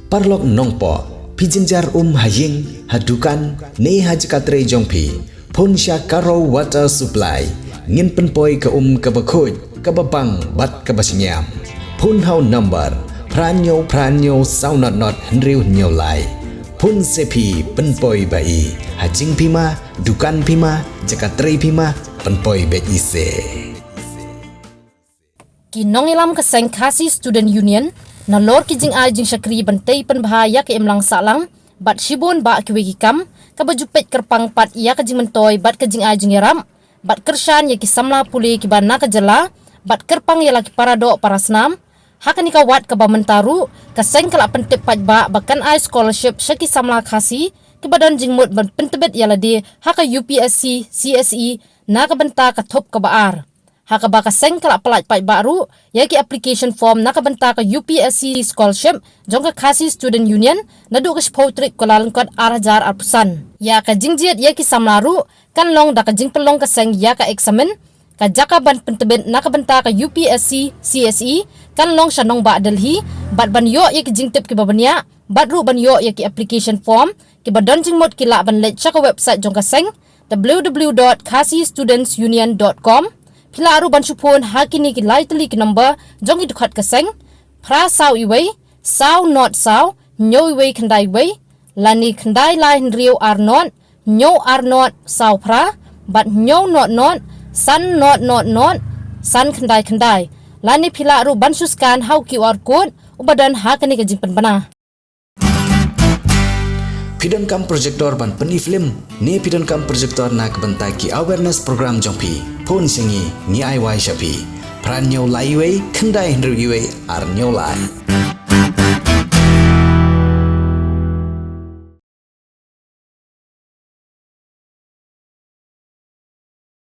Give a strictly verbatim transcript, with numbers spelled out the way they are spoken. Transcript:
Paralok nongpoh, phi jynjar um ha ïing, ha dukan, ne ha jaka trei jong phi, phone sha Karo Water Supply. Ngin pynpoi ka um kaba khuid, kaba bang bad kaba shngiam. Phone ha u number phra hynñiew phra hynñiew saw not not hynriew hynñiew lai. Phone se phi pynpoi ba i, ha jingphi ma, dukan phi ma, jaka trei phi ma, pynpoi beit i se. Ki nongïalam ka seng Khasi Student Union, nalor ki jingai jingshakri ban tei pynbha ïa ka imlang sahlang bad shibun bah kiwei ki kam, kaba ju peit kyrpang pat ïa ka jingmyntoi bad ka jingai jingïarap bad kyrshan ïa ki samla pule kiba na ka jylla bad kyrpang ïa la ki paradoh parasnam. Ha kane ka wad kaba mynta ruh, ka seng ka la pyntip paidbah ba kan ai scholarship sha ki samla Khasi kiba don jingmut ban pyntbit ïa lade ha ka U P S C C S E na ka bynta ka thup kaba ar. Ha kaba ka seng ka la pyllait paidbah ruh ïa ki application form na ka bynta ka U P S C scholarship jong ka Khasi Student Union naduh ka shiphew tarik Kyllalyngkot ar hajar arphew san. Ïa ka jingjied ïa ki samla ruh kan long da ka jingpynlong ka seng ïa ka eksamin. Ka jaka ban pyntbit na ka bynta ka U P S C C S E kan long sha nongbah Delhi, bad ban ïoh ïa ki jingtip kiba bniah bad ruh ban ïoh ïa ki application form kiba don jingmut ki lah ban leit sha ka website jong ka seng, w w w dot khasi students union dot com. Phi lah ruh ban shu phone ha kine ki lai tylli ki number jong ki dkhot ka seng: phra saw iwei, saw not saw, hynñiew iwei khyndai iwei, lane khyndai lai hynriew ar not, hynñiew ar not saw phra, bad hynñiew not not, san not not not, san khyndai khyndai. Lane phi lah ruh ban shu scan ha u Q R code uba don ha kane ka jingpynbna. Phi donkam projector ban pyni film, ne phi donkam projector na ka bynta ki awareness program jong phi? Phone sha ngi, ngi ai wai sha phi. Phra hynñiew lai iwei, khyndai hynriew iwei, ar hynñiew lai.